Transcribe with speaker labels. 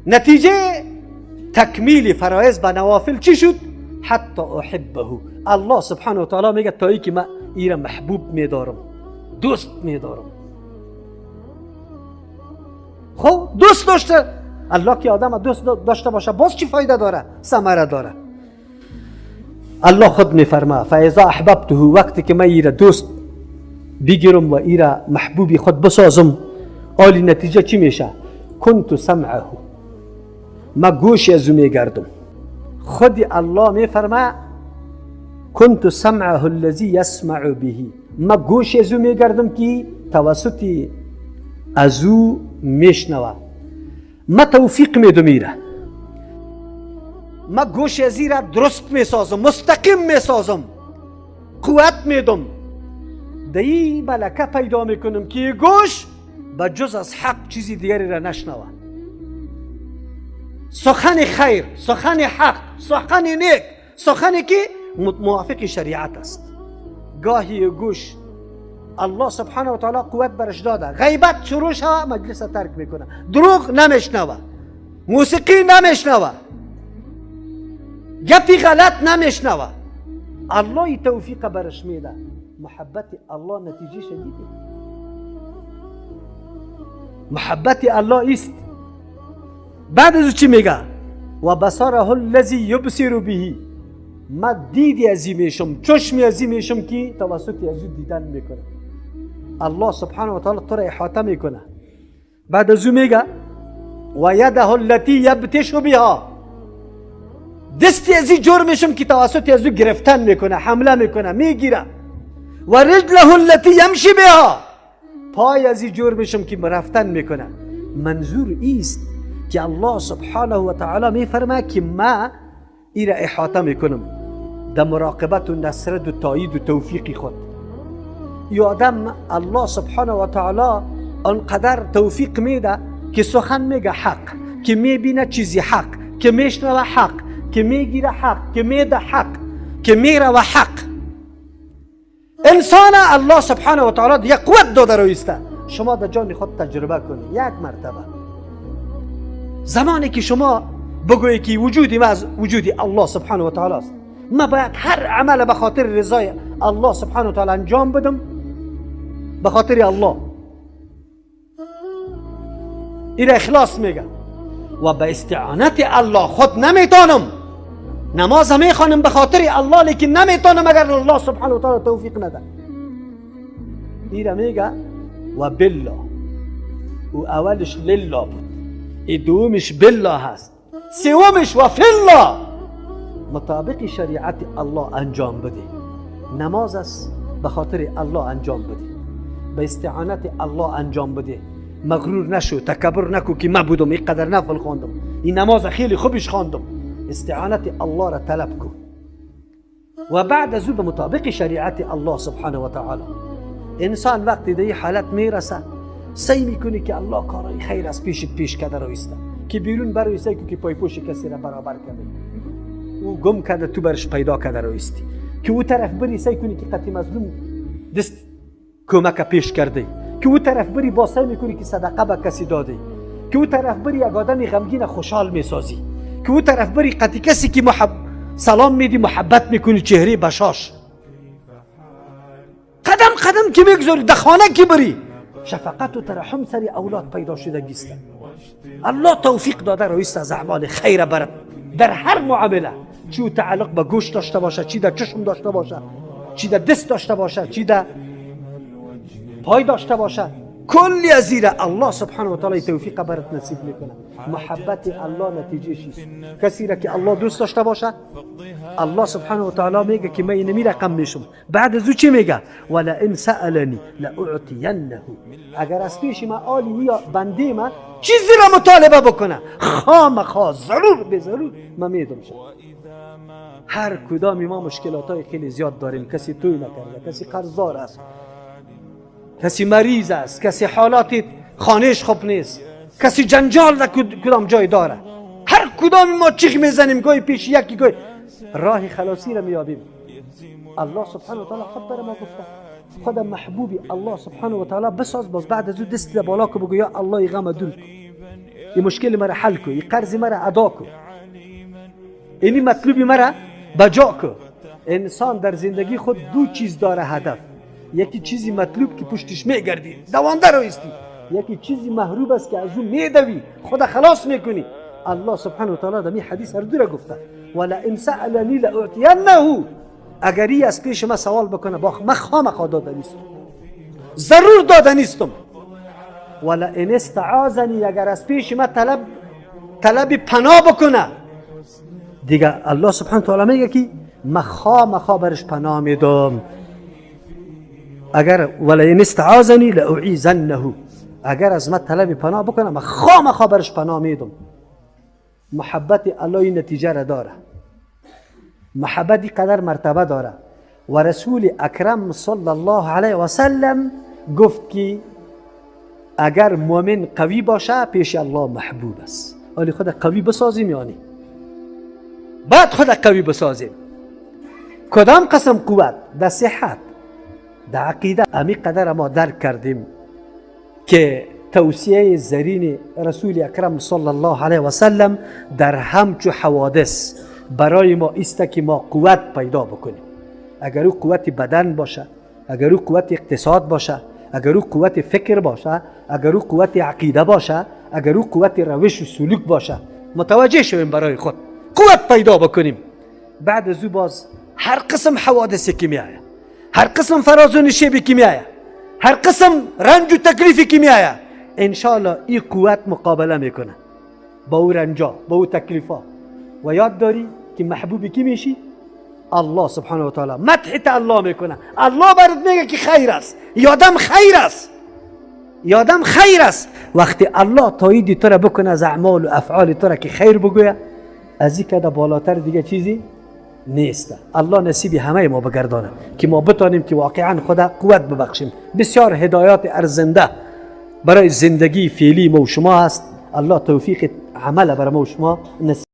Speaker 1: نتیجه تکمیل فرایض به نوافل چی شد؟ حتی احبه. الله سبحانه و تعالی میگه تا ای که من ایره محبوب میدارم، دوست میدارم. خب دوست داشته الله که آدم دوست داشته باشه باز چی فایده داره؟ ثمره داره. الله خود میفرما فاذا احببته، وقتی که من ایره دوست بگیرم و ایره محبوبی خود بسازم، آلی نتیجه چی میشه؟ کنت سمعه، ما گوش از او میگردم. خود الله میفرما کنت سمعه الذی یسمع به، ما گوش از او میگردم که توسط از او میشنوه. ما توفیق میدم ایره، ما گوش از ایره درست میسازم، مستقیم میسازم، قوت میدم، دی ملکه پیدا میکنم که گوش به جز از حق چیزی دیگری را نشنوه. سخن خیر، سخن حق، سخن نیک، سخنی که موافق شریعت است. گاهی گوش الله سبحانه و تعالی قوت برش داده، غیبت شروع شوه مجلس ترک میکنه، دروغ نمیشنوه، موسیقی نمیشنوه، گپی غلط نمیشنوه. الله توفیق برش میده. محبت الله نتیجه شدیده. محبت الله است. بعد از چی میگه؟ و بصره الذی یبصر به، ما دیدی ازی میشم، چشمی ازی میشم که توسط از دیدن میکنه. الله سبحانه و تعالی تو را احاطه میکنه. بعد از او میگه و یده التی یبتش بها، دستی ازی جور میشم که توسط از او گرفتن میکنه، حمله میکنه، میگیره. و رجله التی یمشی بها، پای ازی جور میشم که رفتن میکنه. منظور ایست که الله سبحانه و تعالی میفرما که ما ای را احاطه میکنم در مراقبت و نصرت و تایید و توفیق خود. ای آدم الله سبحانه و تعالی آنقدر توفیق میده که سخن میگه حق، که میبینه چیزی حق، که میشنوه حق، که میگیره حق، که میده حق، که میره و حق. انسان الله سبحانه و تعالی یک قوت داده رویسته. شما در جان خود تجربه کنید یک مرتبه. زمانی که شما بگویی که وجودی ما از وجودی الله سبحانه و تعالی است، ما باید هر عمل به خاطر رضای الله سبحانه و تعالی انجام بدم، به خاطر الله. این اخلاص میگه. و به استعانت الله خود نمیتونم، نماز میخوانم به خاطر الله، لیکن نمیتونم اگر الله سبحانه و تعالی توفیق نده. این میگه و بالله، و اولش لله بود، ای دومش بالله هست، سومش و فی الله. مطابق شریعت الله انجام بده. نماز است به خاطر الله انجام بده، به استعانت الله انجام بده. مغرور نشو، تکبر نکو که ما بودم اینقدر نفل خواندم، این نماز خیلی خوبش خواندم. استعانت الله را طلب کن و بعد از او به مطابق شریعت الله سبحانه و تعالی. انسان وقتی در این حالت میرسه سعی میکنه که الله کارهای خیر از پیشت پیش کرده رویسته، که بیرون بروی سعی که پایپوش کسی را برابر کرده، او گم کرده تو برش پیدا کرده رویستی، که او طرف بری سعی کنی که قطعی مظلوم دست کمک پیش کرده، که او طرف بری با سعی میکنی که صدقه به کسی داده، که او طرف بری یک آدم غمگین خوشحال میسازی، که او طرف بری قطعی کسی که سلام میدی محبت میکنی، چهره بشاش. قدم قدم که میگذاری در خانه که بری شفقت و ترحم سر اولاد پیدا شده گیسته. الله توفیق داده رویست از اعمال خیر برد در هر معامله، چی تعلق به گوش داشته باشه، چی در چشم داشته باشه، چی در دست داشته باشه، چی در پای داشته باشه، کلی از زیره الله سبحانه و تعالی توفیق برات نصیب میکنه. محبت الله نتیجه چیست؟ کسی را که الله دوست داشته باشه، الله سبحانه و تعالی میگه که من اینمی رقم میشم. بعد از او چی میگه؟ ولئن سألنی لأعطینه. اگر از پیش ما آلی یا بنده ما چیزی را مطالبه بکنه، خامخا ضرور به ضرور من میدم. هر کدام ما مشکلات های خیلی زیاد داریم، کسی توی نکرده، کسی قرضدار است، کسی مریض است، کسی حالات خانهش خوب نیست، کسی جنجال در کدام جای داره. هر کدام ما چیخ میزنیم، گاهی پیش یکی، گاهی راه خلاصی را میابیم. الله سبحانه و تعالی خود برای ما گفته خود محبوبی الله سبحانه و تعالی بساز، باز بعد از او دست بالا که بگو یا الله غم دور کن. این مشکل مرا حل کو، این قرض مرا ادا کو، اینی مطلوب مرا بجا کو. انسان در زندگی خود دو چیز داره هدف، یکی چیزی مطلوب که پشتش میگردی دوانده رو ایستی، یکی چیزی محروب است که از او میدوی خدا خلاص میکنی. الله سبحانه و تعالی در این حدیث هر دو را گفته، ولئن سألنی لأعطینه، اگر ای از پیش ما سوال بکنه با من خامخا داده نیستم، ضرور داده نیستم. ولئن استعاذنی، اگر از پیش ما طلب پناه بکنه، دیگه الله سبحانه و تعالی میگه که من خامخا برش پناه میدم. اگر ولئن استعاذنی لأعیذنه، اگر از من طلب پناه بکنه من خامخا برش پناه میدم. محبت الله این نتیجه را داره، محبت قدر مرتبه داره. و رسول اکرم صلی الله علیه و سلم گفت که اگر مؤمن قوی باشه پیش الله محبوب است. ولی خود قوی بسازیم، یعنی بعد خود قوی بسازیم. کدام قسم قوت؟ در صحت، در عقیده. امی قدر ما درک کردیم که توصیه زرین رسول اکرم صلی الله علیه و سلم در همچو حوادث برای ما است که ما قوت پیدا بکنیم. اگر او قوت بدن باشه، اگر او قوت اقتصاد باشه، اگر او قوت فکر باشه، اگر او قوت عقیده باشه، اگر او قوت روش و سلوک باشه، متوجه شویم برای خود قوت پیدا بکنیم. بعد از او باز هر قسم حوادثی که میآید، هر قسم فراز و نشیبی که میآید، هر قسم رنج و تکلیفی که میآید، انشاءالله این قوت مقابله میکنه با او رنجا، با او تکلیفا. و یاد داری که محبوبی کی میشی؟ الله سبحانه و تعالی. مدح الله میکنه، الله برات میگه که خیر است، یادم خیر است، یادم خیر است. وقتی الله تایید تو را بکنه از اعمال و افعال تو را که خیر بگویه، از این کده بالاتر دیگه چیزی نیست. الله نصیب همه ما بگردانه که ما بتانیم که واقعا خدا قوت ببخشیم. بسیار هدایات ارزنده برای زندگی فعلی ما و شما هست. الله توفیق عمل برای ما و شما نصیب.